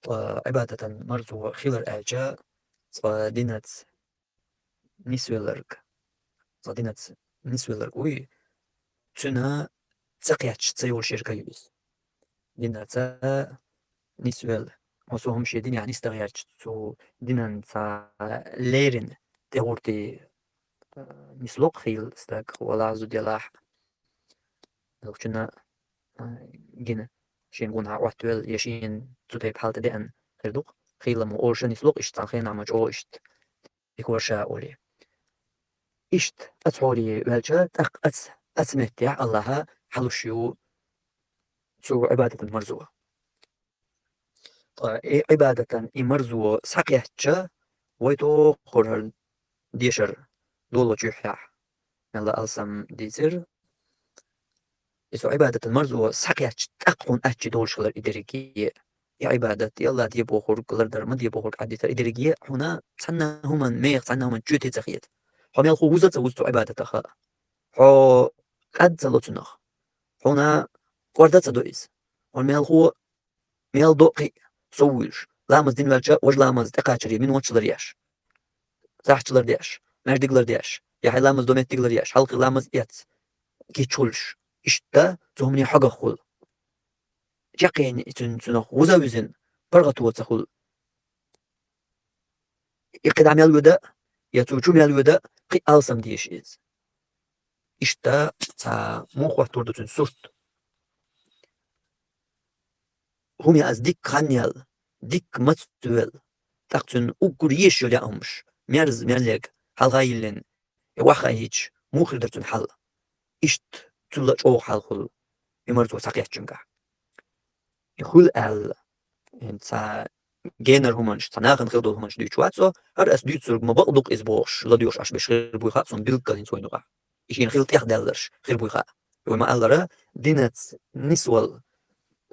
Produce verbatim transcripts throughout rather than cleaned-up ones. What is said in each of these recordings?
Ткъа Ӏибадатан марзо хилар аьлча, цкъа динаца нисвелларг, цкъа динаца нисвелларг вуй, цуьнан ца кхеташ ца йолуш ерг ю иза. Динаца нисвелла. Хьо со хӀума шен динехь нисдан гӀерташ, цу динан цхьа леррина тӀегӀуртий, а, нисло-кх хийла стаг, валлахӀи, зуда ялахь. Делахь цуьнан, а, гина, шен гонахьа Ӏоттавелла, я шена цу тайпа хьал тӀедеана хир ду-кх. Хийла ма олуш нисло-кх иштта, цхьана хенахь ма чӀогӀа иштта. И хӀора ша олий. Иштта оцу хьоле ваьлча, тӀаккха оцу, оцу меттехь АллахӀа хьалуш ю цу Ӏибадатан марзо. Ткъа и Ӏибадатан и марзо схьакхеттача, вай тоххара хӀара дешар доллучу юьххьехь, мелла алсам дийцира. И цу Ӏибадатан марзо схьакхеттача, тӀаккха хьуна аттачу долуш хилар и дерриге. И Ӏибадат, и АллахӀ де бохург, лардар ма де бохург Ӏадитар, и дерриге хьуна цхьанна хӀуманна меха, цхьанна хӀуманна чоьте ца хета. Хьо мелхо вуза а ца вуза цу Ӏибадатах. Хьо кӀад а ца ло цунах. Хьуна кӀорда а ца до иза. Хьо мелхо мел до а кхин а сов вуьйлуш. Ламаз дина ваьлча, важа ламаз тӀекхачаре миноташ ларъеш, сахьташ лардеш, маьждиг лардеш, я хьайн ламаз до меттиг ларъеш, хьалхе ламаз эцна, кийча хуьлуш. Иштта цу хӀумане хьоьгах хуьлу. Чекхъяйна цуьнан, цунах вуза а вуьзина, паргӀато ца хуьлу. И кхидӀа мел воьду, я цо чу мел воьду, кхин а алсам дезаш иза. Иштта цхьа муха хӀоттор ду цуьнан сурт. ХӀума яз дикка хан яьлла, дикка мацвелла, тӀаккха цуьнан уггар езаш йолу яа хӀумаш, мерза, меллега, хьалха а йиллина, и охьахийтча, муха хир дара цуьнан хьал? Иштта цул а чӀогӀа хьал хуьлу и марзо схьакхеттачуьнгахь. И хуьлу аьлла, цхьа генара хӀуманаш, цхьа нахана хила долу хӀуманаш дуьйцуш вац со, хӀара ас дуьйцург ма бакъ ду-кх иза бохуш, ладоьгӀуш Ӏаш берш хир буй хаьа суна билггал хӀинца вайна юкъахь. И шена хила тӀехдалларш хир буй хаьа. Вай ма-аллара, динаца нисвала,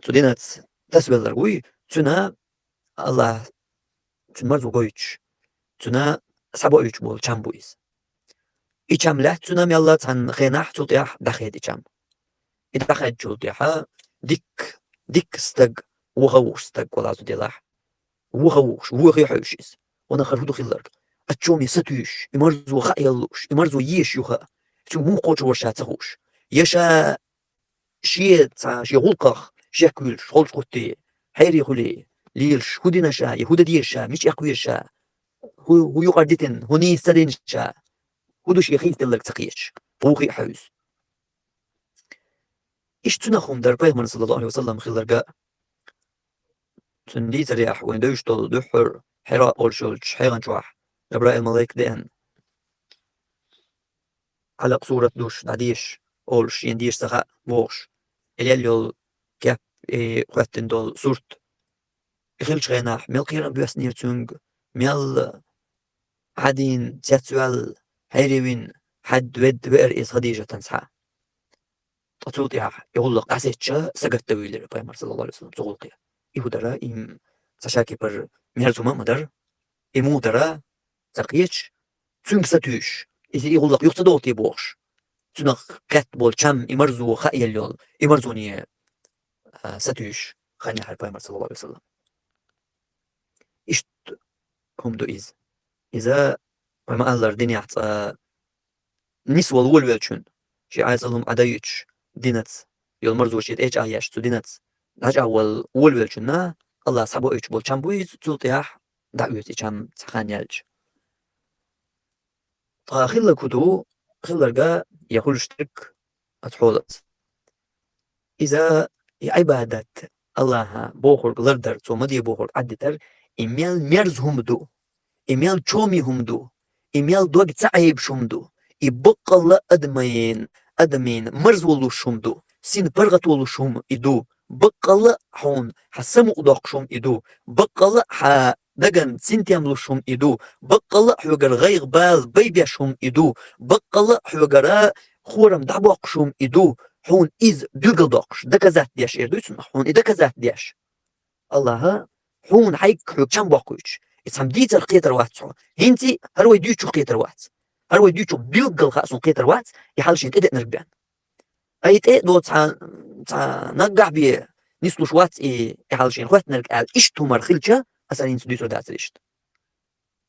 цу динаца тасавелларг вуй, цуьнан АллахӀа цуьнан марзо гойтуш, цуьнан схьабоуьйтуш болу чам бу иза. И чам лаьтта цуьнан мелла цхьана хенахь, цул тӀаьхьа дӀахеда и чам. И дӀахаьддачул тӀаьхьа дикка, дикка стаг, ваха а вухуш стаг, валлахӀи, зуда ялахь, ваха а вухуш, вохе а хьуьйсуш иза. Ванах, хӀара хӀун ду хилларг? Оцу чоме сатуьйсуш, и марзо хаа ян лууш, и марзо езаш ю хаьа, цуьнга муха кхочур вара ша ца хууш. Я ша шен цхьа, шен гӀуллакхах шек вуьйлуш, холчу хӀуттий, хьере хуьлий, лелаш, хӀун дина ша, я хӀун дан деза ша, мича эккха веза ша, хӀу, хӀун юкъара дитина, хӀун нийса ца дина ша, хӀун ду шен хийцаделларг ца кхеташ, вохе а хьуьйсу. Иштта цуьнан хӀума дара Пайхамар, саллаллахӀу Ӏалайхи ва саллам, хилларг а. Цуьнан дийцарехь, вайна девзаш долу дуьххьара Хьира олуш йолчу хьегӀан чохь Жабраил-малайк деана. Ӏалакъ сурат душ дӀадеша олуш, шена деша ца хаьа бохуш, и лелла йолу кеп, и хӀоьттина долу сурт. И хиллачу хенахь мел кхерам боьссинера цуьнга, мел хьадийна, цецваьлла, хьере вина, хьаьдда-ведда веара иза Хадижатан схьа. Ткъа цул тӀаьхьа и гӀуллакх дӀасецча, сагатдан вуьйлира Пайхамар, саллаллахӀу Ӏалайхи ва саллам, цу гӀуллакхе. И хӀун дара, и цхьа шакепара мерза хӀума а ма дара. И муха дара, ца кхеташ, цуьнга сатуьйсуш, иза и гӀуллакх юха ца доху те бохуш, цуьнах кхетта болу чам, и марзо хаа елла йолу, и марзоне, а, сатуьйсуш хан яхьара Пайхамар, саллаллахӀу Ӏалайхи ва саллам. Иштта хӀума ду иза. Иза, вай ма-аллара, динехь цкъа нисвала волавеллачун, шен Ӏесалла хӀума Ӏадайчуш, динаца йолу марзо шен тӀе а чӀагӀъеш, цу динаца дӀачӀагӀвала волавеллачунна АллахӀа схьабоуьйтуш болу чам бу иза, цул тӀаьхьа дӀаоьцу и чам цхьа хан яьлча. Ткъа хилларг хӀун ду, хилларг а я хуьлуш дерг оцу хьолаца. Иза и Ӏибадат, АллахӀа бохург лардар, цо ма де бохург Ӏаддитар, и мел мерза хӀума ду, и мел чоме хӀума ду, и мел дог ца Ӏебаш хӀума ду, и баккъалла а адамийн, адамийн марзо луш хӀума ду, син паргӀато луш хӀума и ду, баккъалла а хьуна хьан самукъадоккхуш хӀума и ду, баккъалла а хьан даган синтем луш хӀума и ду, баккъалла а хьоьгара гӀайгӀа-бала байбеш хӀума и ду, баккъалла а хьоьгара хорам дӀабоккхуш хӀума и ду, хьуна иза билгалдоккхуш, доказать деш эр дуй цунах, хьуна и доказать деш. АллахӀа хьуна хьайга хьоьга чам боккхуьйтуш, и цхьамма дийцарх кхетар вац хьо. ХӀинца а хӀара вай дуьйцучух кхетар вац. ХӀара вай дуьйцучух билггал хаьа суна кхетар вац, и хьал шена тӀедеънарг бен. Ай, тӀе а до цхьа, цхьа наггахь бен, нислуш вац и, и хьал шена хоттинарг аьлла, иштта хӀумар хилча, аса хӀинца дуьйцур дацар иштта.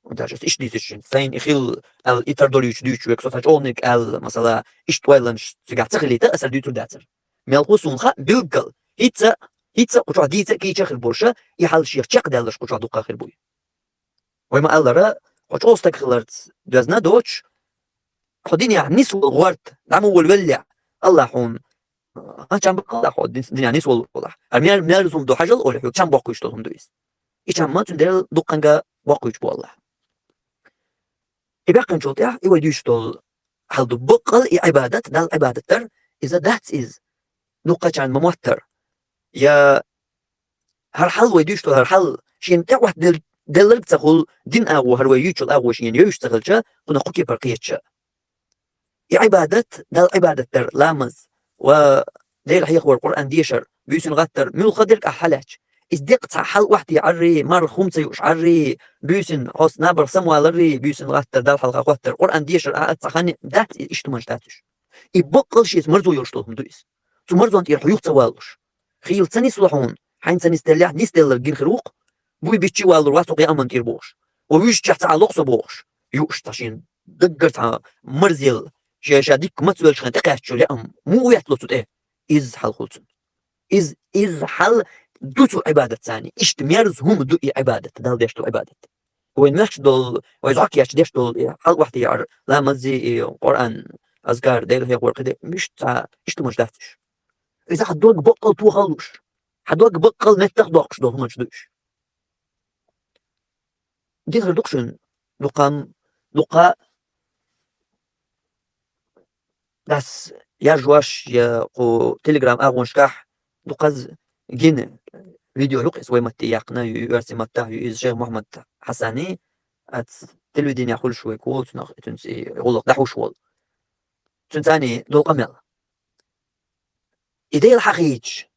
Даже иштта дийцича, сайна и хилла аьлла, и тардолуьйтуш дуьйцуш верг, со цхьа чӀоагӀаниг аьлла, масала, иштта ойланаш цигахь ца хилийта, аса дуьйцур дацар. Мелхо суна хаьа билггал, хӀинца, хӀинца кху чохь дийца а, кийча а хир болуша, и хьал шех чекхдаьлларш кху чохь дуккха хир буй. Вай ма-аллара, хьо чӀогӀа стаг хиларца доьзна доцуш, хьо динехь нисвала гӀорта, дӀа ма волавеллехь, Аллахь хьуна, а, чам баккхалахь хьо дин-, динехь нисвала волахь. Хьан мер-, мерза хӀума ду хьажал олий хьоьга, чам боккхуьйтуш долу хӀума ду иза. И чам ма цундела дуккханга боккхуьйтуш бу Аллахь. И баьккхинчул тӀаьхьа, и вай дуьйцуш долу хьал ду. Баккъал и Ӏибадат, Далла Ӏибадат дар, иза дац иза. Дуккхачарна ма моттара. Я хӀара хьал вай дуьйцуш долу, хӀара хьал шена тӀе Ӏоттаделларг ца хуьлу, дин агӀо, хӀара вай юьйцучу агӀо шена йовзуш ца хилча, кхунах кху кепара кхетача. И Ӏибадат, Далла Ӏибадат дар, ламаз, ва Дела хьехор, Къуръан дешар, буьйсанна гӀаттар, муьлхха дерг ахь хьалаьцча. Иза деккъа цхьа хьал охьатаӀаррий, марха хӀума ца юуш Ӏаррий, буьйсанна хьо набарх самаваларрий, буьйсанна гӀаттар, Далла хьалха хоттар, Къуръан дешар а, а цхьа хан дац, и иштта хӀуманаш дац уьш. И баккъал шеца марзо йолуш долу хӀума ду иза. Цу марзонна тӀера хьо юха ца валалуш. Хийла ца нисло хьуна, хьайна ца нисделлехь, нисделларг гина хир ву-кх, буй биччи валалур вац хьо кхин амман тӀера бохуш. Ва вуьжучехь цхьа а локху со бохуш. Юуш цхьа шена даггара цхьа марзъелла, ша, ша дикка мацвелчхьан тӀекхаьчча лаам, муха веттало цу тӀе? Изза хьал хуьлу цунна. Иза, изза хьал ду цу Ӏибадатца. Иштта мерза хӀума ду и Ӏибадат, Далла деш долу Ӏибадат. Вайн моьттуш долу, вай зӀок еш деш долу и хьал охьатаӀар, ламаззи и Къуръан, азкар, Дела хьехор, кхидерг, муьш цхьа иштта хӀуманаш дац уьш. Иза хьан дог баккъал тохалуш, хьан дог баккъал меттах доккхуш долу хӀуманаш ду уьш. Дехар ду-кх шуна, дукха, дукха дас яржош я кху Telegram агӀонашкахь дукхаза гина видео ю-кх иза, вай матте яьккхина, ю-, оьрсийн маттахь ю иза, Шайх Мухьаммад Хьасани, ац телевиденехь хуьлуш вай кху волу цунах, цуьнца и гӀуллакх дӀахьуш волу. Цуьнца цхьаьна долу къамел. И Дела хьахийча,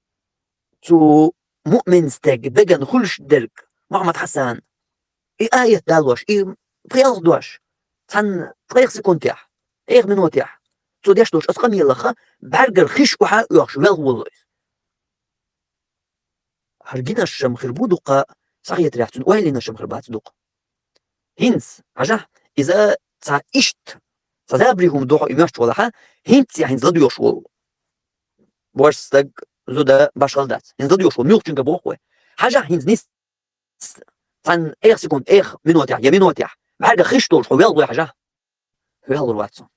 цу муъмин стеган дагана хуьлуш дерг, Мухьаммад Хьасан, и аят далош, и пхи-ялх дош, цхьана ткъех секундехь, ткъех минотехь, цо деш долчу оцу къамелаха, бӀаьргара хиш охьа а оьхуш, велха волало иза. ХӀара гинарш-м хир бу дукха, схьахетарехь, цуьнан ойланарш-м хир бац дукха. ХӀинца, хьажахь, иза цхьа иштта, цхьа забаре хӀума ду хьо и моьттуш валахь, хӀинццехь хӀинца ладоьгӀуш волу. Божа стаг, зуда, башхал дац. ХӀинца ладоьгӀуш волу, муьлххачуьнга боху вай. Хьажахь, хӀинца нис-, цхьана ткъех секунд, ткъех минотехь, я минотехь, бӀаьргах хиш долуш хьо велха лой, хьажахь. Велхалур вац цо.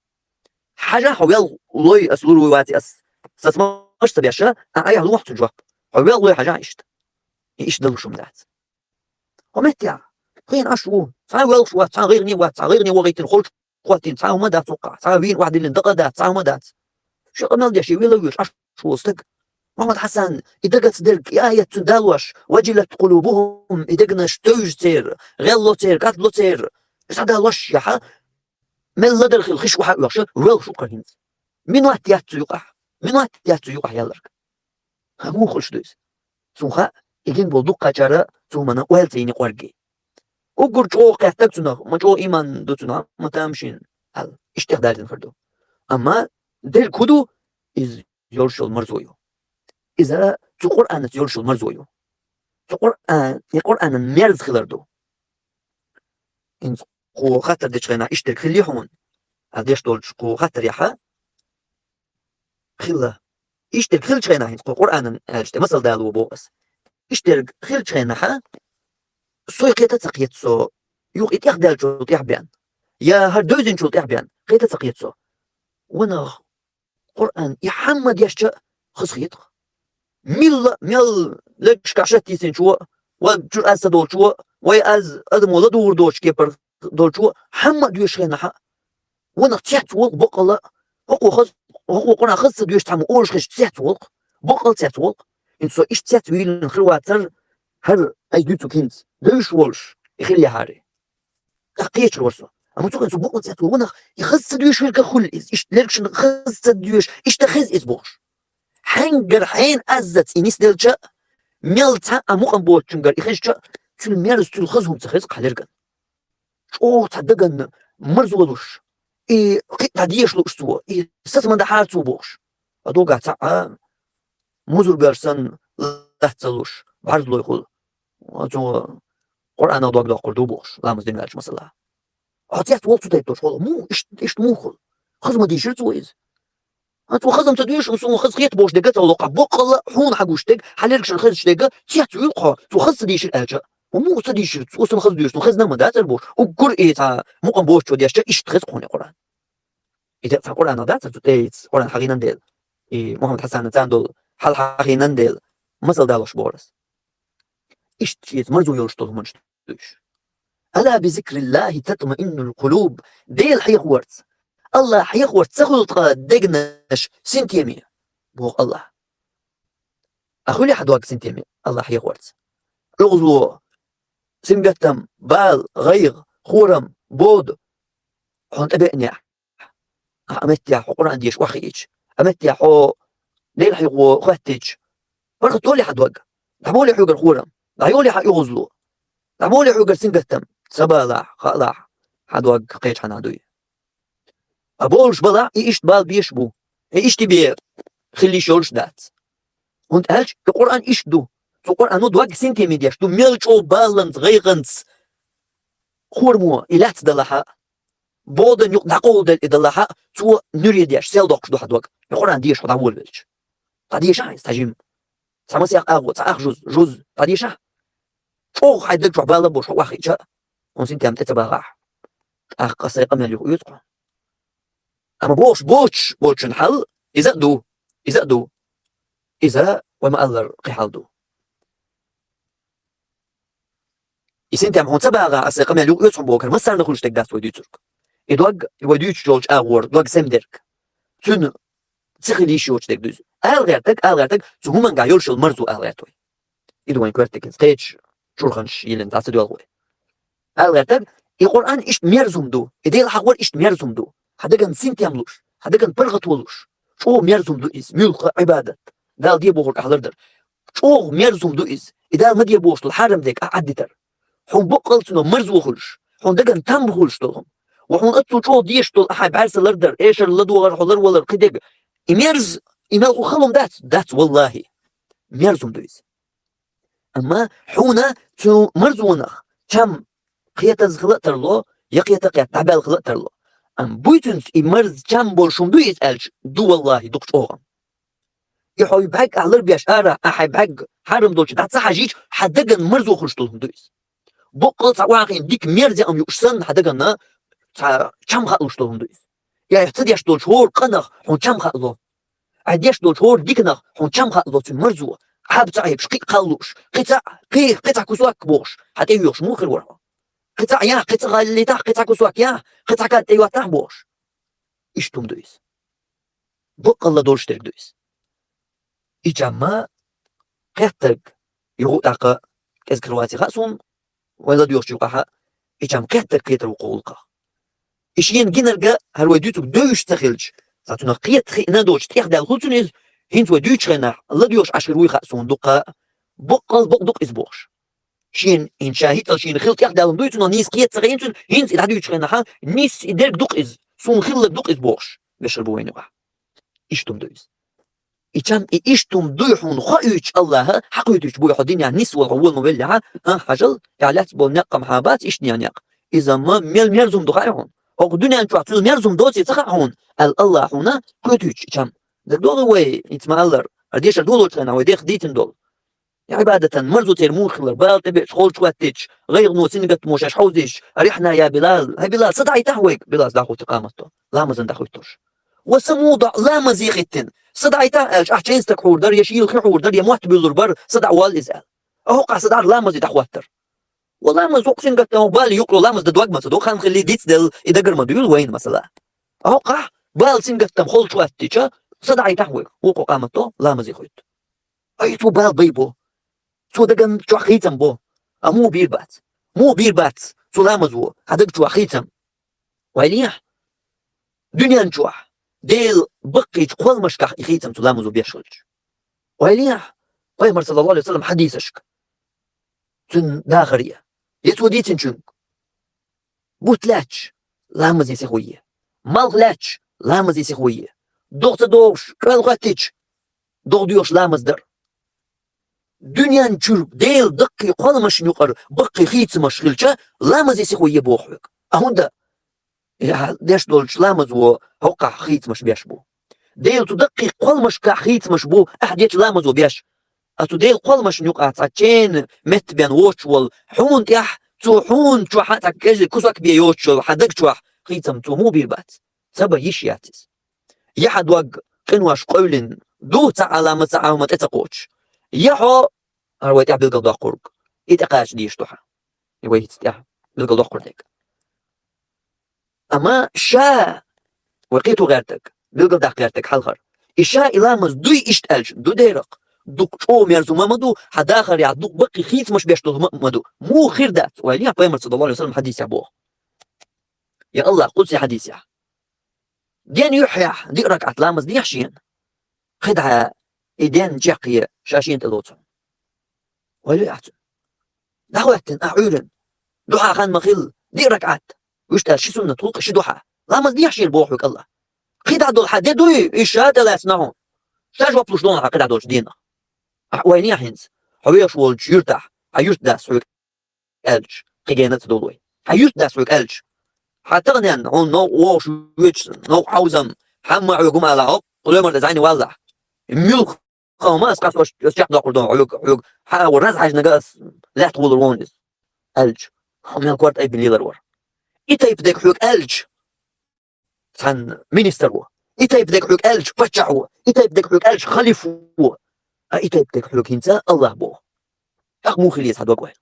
Хьажахь, хьо велха лой ас, лур вуй ваций ас, сацамаш ца беш, а, айхьа лохьа цу жоп. Хьо велха лой, хьажахь, иштта. И иштта далуш хӀума дац. Хьо меттехь, хьенан Ӏаш ву, цхьа а велхаш вац, цхьа а гӀайгӀане вац, цхьа а гӀайгӀане вахийтина, холчу хӀоттийна, цхьа а хӀума дац хӀокхахь, цхьа а вийна охьадиллина дакъа дац, цхьа а хӀума дац. Шен къамел деш, и вела вуьйш Ӏаш волу стаг. Мухьаммад Хьасан, и дагаца дерг, и аят цуьнан далош, «Важилат къулубухум», и дегнаш тевжа церан, гӀелло церан, кӀадло церан, схьадалош яхьа, мел ладар хила хиш охьа а оьхуша, велхаш ву-кх хӀара хӀинца. Минот яц цу юкъахь, минот яц цу юкъахь ялларг. ХӀан муха хуьлуш ду иза? Цунах и гина болу дуккхачара цу хӀуманна ойла ца йина кӀорге. Уггар чӀогӀа кхеттарг цунах, ма чӀогӀа иман ду цунах, ма тамашийна, аьлла, иштта тӀехдаьрзина хир ду. Амма дерг хӀун ду, иза йолуш йолу марзо ю. Иза цу Къуръанаца йолуш йолу марзо ю. Цу Къуръан, и Къуръанан мерза хилар ду. ХӀинца кху хаттар дечу хенахь иштта дерг хилли хьуна, а деш долчу кху хаттарехьа хилла. Иштта дерг хилчу хенахь, хӀинца кху Къуръанан аьлча тӀе масал дало боху ас. Иштта дерг хилчу хенахьа, сой кхета а ца кхета со, юха и тӀехдаьллачул тӀехь бен, я хӀара девзинчул тӀехь бен, кхета а ца кхета со. Ванах, Къуръан и хьамма дешча а хазахетах. Милла, мел легашкахь шат йисинчо, вай чуьра аз ца долчо, вай аз адамо ладугӀур доцу кепара долчо, хьамма а доьшуш хенахьа, ванах цец волу баккъала, хӀокхо хаз-, хӀокхо Къуръан хаза ца доьшу цхьаммо олуш хезча цец волу-кх, баккъала цец волу-кх. ХӀинца со иштта цец вийлина хир вацара, хӀара айса дуьйцург хӀинца, девзаш волуш, и хилла яхьара. ТӀаккха кхечур вара со. Амма цу хенахь со бакъ ца цецву, ванах, и хаза ца доьшуш верг а хуьлу иза, иштта лергашна хаза ца доьшу, иштта хеза иза бохуш. Хьаьнгара хьенан аззаца и нисделча а, мел цхьа а мукъам боцучуьнгара и хезча а, цуьнан мерза, цуьнан хаза хӀума ца хеза-кх хьан лергана. ЧӀогӀа цхьа даганна марзо луш, и кхин а дӀадеша лууш цо, и сацаман дахьара цо бохуш. Ткъа догахь цхьа а музар боьлча санна, дац ца луш, бӀарзлой хул. Цо Къуръанах дог доккхур ду бохуш, ламаз дина ваьлча, масала. Хьо цец волу цу тайпа долуш хьо, муха иштта, иштта муха хуьлу? Хаза ма дийшира цо иза. Хьан цо хаза ца дуьйшу, суна хаза хета бохуш дерг а ца локху, боккъалла хьуна хьан гуш дерг, хьан лергашна хезаш дерг, цец вуьйлу хьо, цо хаза ца дийшира аьлча. Хьо муха ца дийшира, цо сана хаза дуьйшу, хаза нама дацара бохуш, уггар и цхьа мукъам боцучо дешча, иштта хеза кхуна Къуръан. И де цхьа Къуръанах дац цу тӀе, Къуръан хьахийнан дела. И Мухаммад Хьасана царна долу хьал хьахийнан дела. Масал далош бохура ас. Иштта шеца марзо йолуш долу хӀуманаш дуьйш. «Ала би зикриллахи татмаиннул къулуб». Дела хьехорца, Аллах хьехорца ца хуьлу тхан дегнаш синтеме, боху Аллах. Ахьа хуьлий хьан дог синтеме Аллах хьехорца? ОьгӀазло, сингаттам, бала, гӀайгӀа, хӀорам, бода хьуна тӀебеанехь. Ахьа меттехь хьо Къуръан деша охьахиъча, а меттехь хьо Дела хьехо хӀоьттича, паргӀат долий хьан дог? ДӀаболий хьоьгара хӀорам? ДӀайолий хьан оьгӀазло? ДӀаболий хьоьгара сингаттам? Ца балахь, хаалахь, хьан дог кхечу хьанах дуй. А болуш балахь, и иштта бала беш а бу. И иштта бен хила йиш йолуш а дац. ХӀунда аьлча и Къуръан иштта ду. Цу Къуръано дог синтеме деш ду, мел чӀогӀа баланца, гӀайгӀанца, хӀорамо и лаьцна далахь а, бодан юкъа дӀакъовладелла и далахь а, цо нуьре деш, сел доккхуш ду хьан дог. И Къуръан деша хьо дӀаволавелча. ДӀадеша хьайна цхьа жима. Цхьа масех агӀо, цхьа ах жуз, жуз. ДӀадеша хьо. ЧӀогӀа хьайн даг чохь бала а болуш хьо охьахиъча, хьуна синтем тӀе ца багӀахь. ТӀаккха сайн къамел юха оьцу хьо. Амма бохуш боцуш болчун хьал иза а ду, иза а ду. Иза вай ма-аллара кхин хьал ду. И синтем хьуна ца багӀахь, аса къамел юха оьцу хьуна бохург, массарна хуьлуш дерг дац вай дуьйцург. И дог, и вай дуьйцуш йолчу агӀор, дог сема дерг. Цуьнан ца хила йиш йоцу дерг ду иза. Ала гӀертарг, ала гӀертарг, цу хӀуманга йолуш йолу марзо ала гӀерта вай. И ду вайн коьртаниг, кхечу чурханаш йиллина дӀа ца доьлху вай. Ала гӀертарг, и Къуръан иштта мерза хӀума ду, и Дела хьехор иштта мерза хӀума ду. Хьан дагана синтем луш, хьан дагана паргӀато луш. ЧӀогӀа мерза хӀума ду иза, муьлхха а Ӏибадат. Дала де бохург ахь лардар. ЧӀогӀа мерза хӀума ду иза, и Дала ма де бохуш долу хьарам дерг ахь Ӏаддитар. Хьуна боккъал цунах марзо хуьлуш, хьуна дагана там хуьлуш долу хӀума. Ва хьуна оццул чӀогӀа дезаш долу ахьа бӀаьрса лардар, эшар ладогӀар, хьо ларвалар кхидерг. И мерза, и мелхо хала хӀума дац, дац, валлахӀи. Мерза хӀума ду иза. Амма хьуна цу марзонах чам кхетаза хила а тарло, я кхета а кхетта дӀабаьлла хила а тарло. Амма буй цуьнца и марза чам болуш хӀума дуй иза аьлча, ду валлахӀи, дукха чӀогӀа. И хьо бӀаьрг ахь ларбеш ара, ахьа бӀаьрг хьарам долчу дӀа ца хьажийча, хьан дагана марзо хуьлуш долу хӀума ду иза. Боккъал цхьа вахийна дика мерза яам юуш санна, хьан дагана цхьа чам хаалуш долу хӀума ду иза. Я ца деш долчу хӀора къинах хьуна чам хаало. Ахь деш долчу хӀора диканах хьуна чам хаало цуьнан марзо. Хьаба ца Ӏебаш, кхин а кхаллуш, кхин цхьа, кхин, кхин цхьа кусок бохуш, хьан тӀе йоьхуш муха хир вара хьо? Кхин цхьа яхь, кхин цхьа гӀаллитахь, кхин цхьа кусок яхь, кхин цхьа кад тӀе йоттахь бохуш. Иштта хӀума ду иза. Баккъалла долуш дерг ду иза. И чамма кхеттарг юха а тӀаккха кӀезиг хир вац хаьа суна, вай ладоьгӀучу юкъахь а, и чам кхеттарг кхетар ву кху гӀуллакхах. И шена гинарг а хӀара вай дуьйцург девзаш ца хилча, цхьа цунах кхета хиъна доцуш тӀехдаьлла хуьлу цунна иза, хӀинца вай дуьйцучу хенахь ладоьгӀуш Ӏаш хир вуй хаьа суна дуккха, баккъал бакъ ду-кх иза бохуш. Шена, хӀинца ша хӀинццалц шена хила тӀехдаьлла дуй цунах, нийса кхета ца хиъна цунна, хӀинца и дӀадуьйцучу хенахь а, нийса и дерг ду-кх иза, суна хилларг ду-кх иза бохуш, вешар бу вайна юкъахь. Иштта хӀума ду иза. И чам, и иштта хӀума дуй хьуна хоуьйтуш Аллаха, хьакхуьйтуьйтуш буй хьо динехь нисвала хьо вон ма веллехьа, а, хьажал, тӀехь лаьцна болу некъ-м хьан бац, иштта некъ. Иза ма мел мерза хӀума ду хаьа хьуна. ХӀокху дуьнен чохь цуьнан мерза хӀума доций ца хаьа хьуна, аьлла Аллаха хьуна кхуьйтуьйтуш и чам. ДагадогӀий вай, хӀинца ма-аллара, хӀара дешар долочу хенахь вай дех дийцина долу. Ӏибадатан марзо церан муха хилар, бала тӀебеача, холчу хӀоьттича, гӀайгӀано, сингаттамо шаьш хьовзийча, рихьна я Билал, хӀай Билал, са дӀахьийтахьа вайга, Билал дӀахӀутту къаматто, ламазан дӀахӀуьттуш. Ва са муха доӀа ламазе хӀиттина, са дӀахьийтахьа аьлча, ахь чен стаг хьур дара, я шийла хи хьур дара, я мотт буьллур бара, са дӀа валла иза аьлла. А хӀокхахь са дӀа ламазе дӀахӀоттар. Ва ламаз вокху сингаттам бали юкъо ламаз дан дог ма ца ду, хан хилли дицделла, и дагар ма дуьйла вайна масала. А хӀокхахь бала сингаттам холчу хӀоьттича, са дӀахьийтахьа вайга, вукхо къаматто ламазе хӀуьтту. Ай, цо бала бай бо. Цо даган чохь хийцам бо. А муха бийр бац? Муха бийр бац цу ламазо хьан даг чохь хийцам? Вайлехь, дуьнен чохь Дела баккхийчу кхолламашкахь и хийцам цу ламазо беш хилча. Вайлехь, пайхамар, саллаллаху алейхи ва саллям, хьадисашка, цуьнан дахаре, я цо дийцинчуьнга. Бутт лаьтташ, ламазе сихо е. Малх лаьтташ, ламазе сихо е. ДогӀа ца догӀуш, кӀел хӀоьттича, догӀа доьхуш ламаз дар. Дуьнен чуьра Делан даккхий кхолламашна юкъара баккхий хийцамаш хилча, ламазе сихо е боху хьоьга. А хӀунда? Ахьа деш долчу ламазо хӀокхахь хийцамаш беш бу. Делан цу даккхий кхолламашкахь хийцамаш бу ахьа дечу ламазо беш. А цу Делан кхолламашна юкъахь цхьа чена метта бен воцуш волу хьуна тӀехь, цо хьуна чохь а цхьа кежа кусок бен йоцуш йолу хьан даг чохь хийцам цо муха бийр бац? Ца бан йиш яц иза. Я хьан дог къинош къевлина ду, цхьа а ламаз, цхьа а хӀума тӀе ца кхочуш. Я хьо, хӀара вай тӀехь билгалдоккхург, и тӀекхача дезаш ду хьан. И вай хӀинца тӀехь билгалдоккхур дерг. Амма ша, вай кхето гӀертарг, билгалдаккха гӀертарг хьалхара. И ша и ламаз дуй иштта аьлча, ду дерракъ. Дукха чӀогӀа мерза хӀума ма ду, хьан дахарехь дукха баккхий хийцамаш беш долу хӀума ма ду. Муха хир дац? Вай лехь Пайхамар, саллаллаху алейхи ва саллам, хьадисехь боху. Я Аллах, къудси хьадисехь. Ден юьххьехь диъ ракаӀат ламаз дехьа шена. КхидӀа и ден чекхъе ша шена тӀе лоцу. Вай луьй ахь цунна. ДӀахӀоьттина ахь Ӏуьйранна. Дуьхьа хан ма хилла, диъ ракаӀат. Вуьшта аьлла ши суннат гӀуллакх, ши дуьхьа. Ламаз дехьа шена боху хьоьга Аллах. КхидӀа долу хьан де дуй, и ша тӀелаьцна хьуна. Ша жоп луш долу хьан кхидӀа долчу дийнахь. Ахь вайнехь хӀинца, хьо вехаш волчу юьртахь, хьан юьртдас хьоьга аьлча, кхин гена а ца долу вай. Хьан юьртдас хьоьга аьлча, хьан таханенна хьуна новкъа вогӀуш воьдуш, новкъа хьовзам, хьамма хьоьга хӀума ала, хьо, Къулемар даза Ӏайни валлахь. Муьлхха хӀума ас кхас ваша, ас чекхдоккхур ду хьоьга, хьоьга, хьан а ву, раз хьаьжнага ас лаьтта гӀолар вон иза. Аьлча, хьо мел корта айбина лелар вара. И тайпа дерг хьоьга аьлча, цхьана министр ву. И тайпа дерг хьоьга аьлча, паччахь ву. И тайпа дерг хьоьга аьлча, халиф ву. А и тайпа дерг хьоьга хӀинца Аллах боху. ТӀаккха муха хила еза хьан дог вай?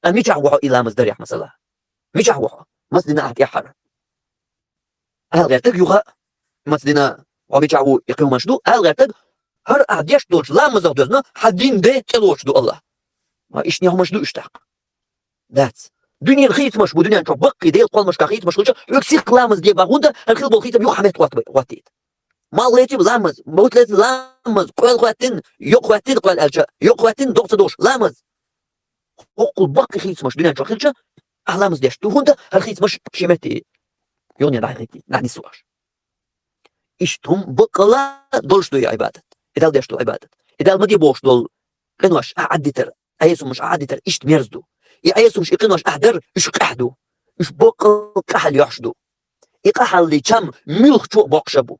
А мичахь ву хьо и ламаз дарехь, масала? Мичахь ву хьо? Маца дина ахь тӀаьххьара? Ала гӀертарг юха а, маца дина, хьо мичахь ву, и кхин хӀуманаш ду, ала гӀертарг, хӀара ахь деш долчу ламазах доьзна, хьан дин де тӀелоцуш ду Аллах. Ма иштта хӀуманаш ду уьш тӀаккха? Дац. Дуьненан хийцамаш бу, дуьнен чохь баккхий, Делан кхолламашкахь хийцамаш хилча, хьоьга сиха ламаз де бан, хӀунда хӀара хила болу хийцам юха хьан метта хӀотта-, хӀоттийта. Малх леций ламаз, бутт леций ламаз, къоьлла хӀоьттина, йокъа хӀоьттина къоьлла аьлча, йокъа хӀоьттина догӀа ца догӀуш ламаз. ХӀоккхул баккхий хийцамаш дуьнен чохь хилча, ахь ламаз деш ду, хӀунда хӀара хийцамаш шен метте юхане дӀахӀиттийта, дӀанисвеш. Иштта хӀума баккъалла долуш ду и Ӏибадат. И Далла деш долу Ӏибадат. И Далла ма де бохуш долу къинош ахь Ӏадитар, Ӏеса хӀумаш ахь Ӏадитар иштта мерза ду. И Ӏеса хӀумаш, и къинош ахь дар, уьш къаьхьа ду. Уьш баккъал къаьхьалла йохьуш ду. И къаьхьаллин чам муьлххачо а боккхуш а бу.